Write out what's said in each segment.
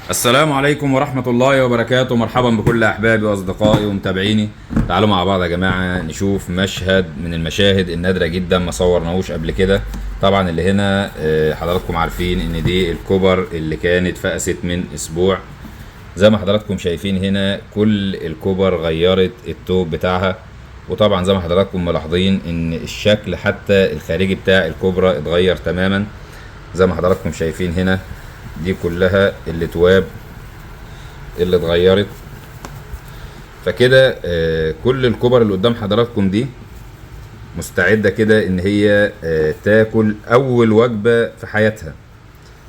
السلام عليكم ورحمة الله وبركاته. مرحبا بكل أحبابي وأصدقائي ومتابعيني. تعالوا مع بعض يا جماعة نشوف مشهد من المشاهد النادرة جدا ما صورناهوش قبل كده. طبعا اللي هنا حضراتكم عارفين ان دي الكبر اللي كانت فقست من اسبوع. زي ما حضراتكم شايفين هنا كل الكبر غيرت التوب بتاعها، وطبعا زي ما حضراتكم ملاحظين ان الشكل حتى الخارجي بتاع الكبرى اتغير تماما. زي ما حضراتكم شايفين هنا دي كلها الاتواب اللي اتغيرت. فكده كل الكبر اللي قدام حضراتكم دي مستعدة كده ان هي تاكل اول وجبة في حياتها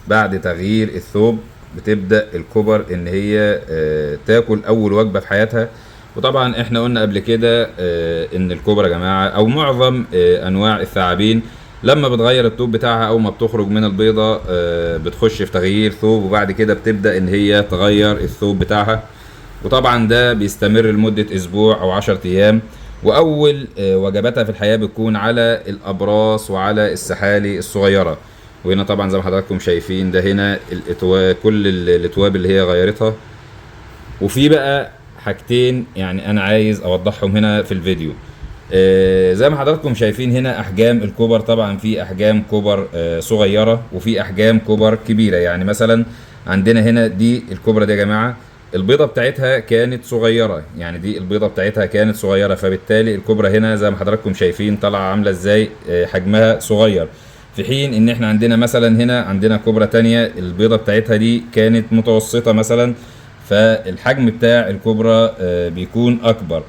بعد تغيير الثوب. بتبدأ الكبر ان هي تاكل اول وجبة في حياتها. وطبعا احنا قلنا قبل كده ان الكبرى يا جماعة او معظم انواع الثعابين لما بتغير الثوب بتاعها او ما بتخرج من البيضة بتخش في تغيير ثوب، وبعد كده بتبدأ ان هي تغير الثوب بتاعها. وطبعا ده بيستمر لمدة اسبوع او 10 ايام. واول وجباتها في الحياة بتكون على الابراص وعلى السحالي الصغيرة. وهنا طبعا زي ما حضراتكم شايفين ده هنا كل الاتواب اللي هي غيرتها. وفي بقى حاجتين يعني انا عايز اوضحهم هنا في الفيديو. زي ما حضراتكم شايفين هنا احجام الكبر، طبعا في احجام كبر صغيرة وفي احجام كبر كبيرة. يعني مثلا عندنا هنا دي الكبرى دي يا جماعة البيضة بتاعتها كانت صغيرة، يعني دي البيضة بتاعتها كانت صغيرة، فبالتالي الكبرى هنا زي ما حضراتكم شايفين طالعه عامله ازاي، حجمها صغير. في حين ان احنا عندنا مثلا هنا عندنا كبرى تانية البيضة بتاعتها دي كانت متوسطه مثلا، فالحجم بتاع الكبرى بيكون اكبر.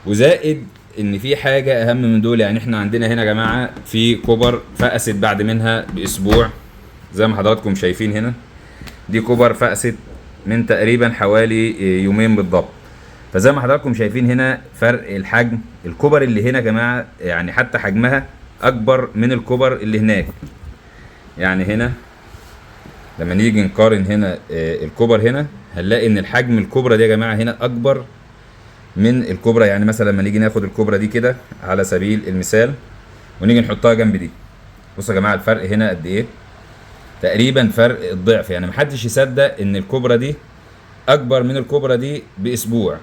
وزائد ان في حاجة اهم من دول، يعني احنا عندنا هنا يا جماعة في كبر فقست بعد منها باسبوع زي ما حضراتكم شايفين هنا، دي كبر فقست من تقريبا حوالي يومين بالضبط. فزي ما حضراتكم شايفين هنا فرق الحجم، الكبر اللي هنا يا جماعة يعني حتى حجمها اكبر من الكبر اللي هناك. يعني هنا لما نيجي نقارن هنا الكبر هنا هنلاقي ان الحجم الكبرى دي يا جماعة هنا اكبر من الكبرى. يعني مثلا لما نيجي ناخد الكبرى دي كده على سبيل المثال ونيجي نحطها جنب دي، بصوا يا جماعة الفرق هنا قد ايه، تقريبا فرق الضعف. يعني محدش يصدق ان الكبرى دي اكبر من الكبرى دي باسبوع،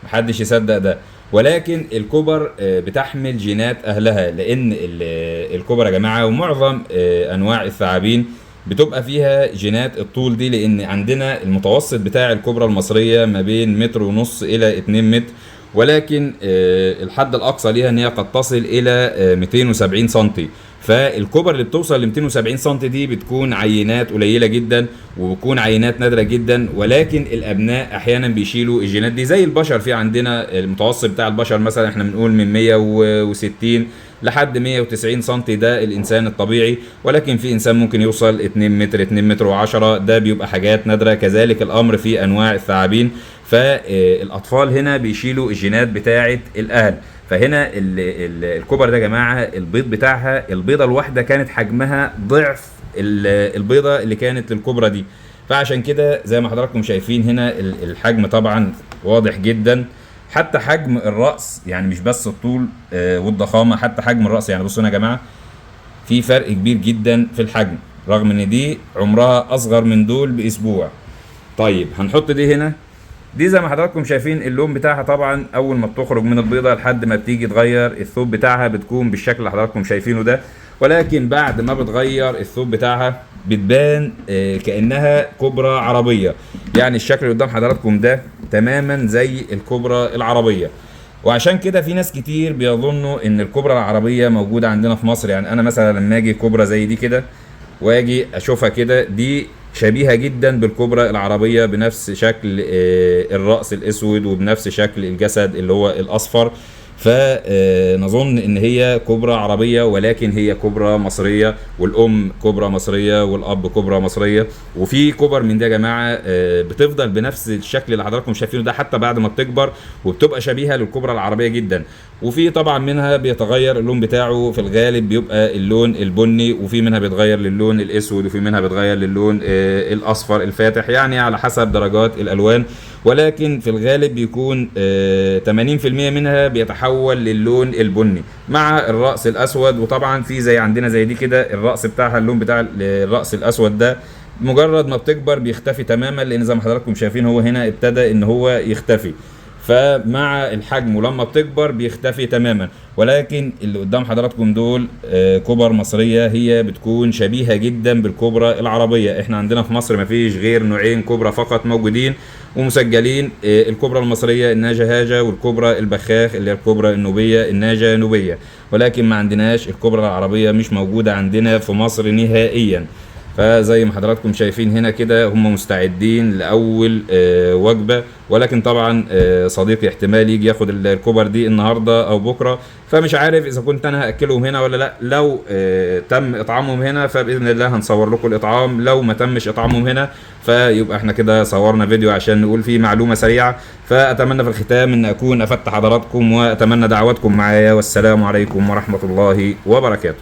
محدش يصدق ده. ولكن الكبر بتحمل جينات اهلها، لان الكبر يا جماعة ومعظم انواع الثعابين بتبقى فيها جينات الطول دي، لان عندنا المتوسط بتاع الكبرى المصرية ما بين متر ونص الى 2 متر، ولكن الحد الاقصى ليها ان هي قد تصل الى 270 سنتي. فالكبر اللي بتوصل ل 270 سنتي دي بتكون عينات قليله جدا وبتكون عينات نادرة جدا، ولكن الابناء احيانا بيشيلوا الجينات دي زي البشر. في عندنا المتوسط بتاع البشر مثلا احنا بنقول من 160 لحد 190 سنتي ده الانسان الطبيعي، ولكن في انسان ممكن يوصل 2 متر، 2 متر و10، ده بيبقى حاجات نادرة. كذلك الامر في انواع الثعابين، فالاطفال هنا بيشيلوا الجينات بتاعه الاهل. فهنا الكبر ده يا جماعة البيض بتاعها، البيضة الواحدة كانت حجمها ضعف البيضة اللي كانت للكبرى دي. فعشان كده زي ما حضراتكم شايفين هنا الحجم طبعا واضح جدا، حتى حجم الراس، يعني مش بس الطول والضخامه، حتى حجم الراس. يعني بصوا هنا يا جماعة في فرق كبير جدا في الحجم، رغم ان دي عمرها اصغر من دول باسبوع. طيب هنحط دي هنا، دي زي ما حضراتكم شايفين اللون بتاعها طبعا اول ما بتخرج من البيضة لحد ما بتيجي تغير الثوب بتاعها بتكون بالشكل اللي حضراتكم شايفينه ده، ولكن بعد ما بتغير الثوب بتاعها بتبان كانها كبرى عربية. يعني الشكل اللي قدام حضراتكم ده تماما زي الكبرى العربية. وعشان كده في ناس كتير بيظنوا ان الكبرى العربية موجودة عندنا في مصر. يعني انا مثلا لما اجي كبرى زي دي كده واجي اشوفها كده، دي شبيهة جدا بالكبرى العربية بنفس شكل الرأس الأسود وبنفس شكل الجسد اللي هو الأصفر، فنظن إن هي كبرى عربية، ولكن هي كبرى مصرية، والأم كبرى مصرية والأب كبرى مصرية. وفي كبر من ده يا جماعة بتفضل بنفس الشكل اللي حضراتكم شايفينه ده حتى بعد ما بتكبر، وبتبقى شبيهة للكبرى العربية جدا. وفي طبعا منها بيتغير اللون بتاعه، في الغالب بيبقى اللون البني، وفي منها بيتغير للون الاسود، وفي منها بيتغير للون الاصفر الفاتح، يعني على حسب درجات الالوان. ولكن في الغالب بيكون 80% منها بيتحول للون البني مع الرأس الاسود. وطبعا في زي عندنا زي دي كده الرأس بتاعها اللون بتاع الرأس الاسود ده مجرد ما بتكبر بيختفي تماما، لان زي ما حضراتكم شايفين هو هنا ابتدى ان هو يختفي. فمع الحجم ولما بتكبر بيختفي تماما. ولكن اللي قدام حضراتكم دول كبر مصرية، هي بتكون شبيهة جدا بالكبرى العربية. احنا عندنا في مصر مفيش غير نوعين كبرى فقط موجودين ومسجلين، الكبرى المصرية الناجة هاجة، والكبرى البخاخ اللي هي الكبرى النوبية الناجة نوبية. ولكن ما عندناش الكبرى العربية، مش موجودة عندنا في مصر نهائيا. فزي ما حضراتكم شايفين هنا كده هم مستعدين لأول وجبة. ولكن طبعا صديقي احتمال يجي ياخد الكبر دي النهاردة أو بكرة، فمش عارف إذا كنت أنا هأكلهم هنا ولا لا. لو تم إطعامهم هنا فبإذن الله هنصور لكم الإطعام، لو ما تمش إطعامهم هنا فيبقى احنا كده صورنا فيديو عشان نقول فيه معلومة سريعة. فأتمنى في الختام إن أكون أفدت حضراتكم، وأتمنى دعواتكم معايا، والسلام عليكم ورحمة الله وبركاته.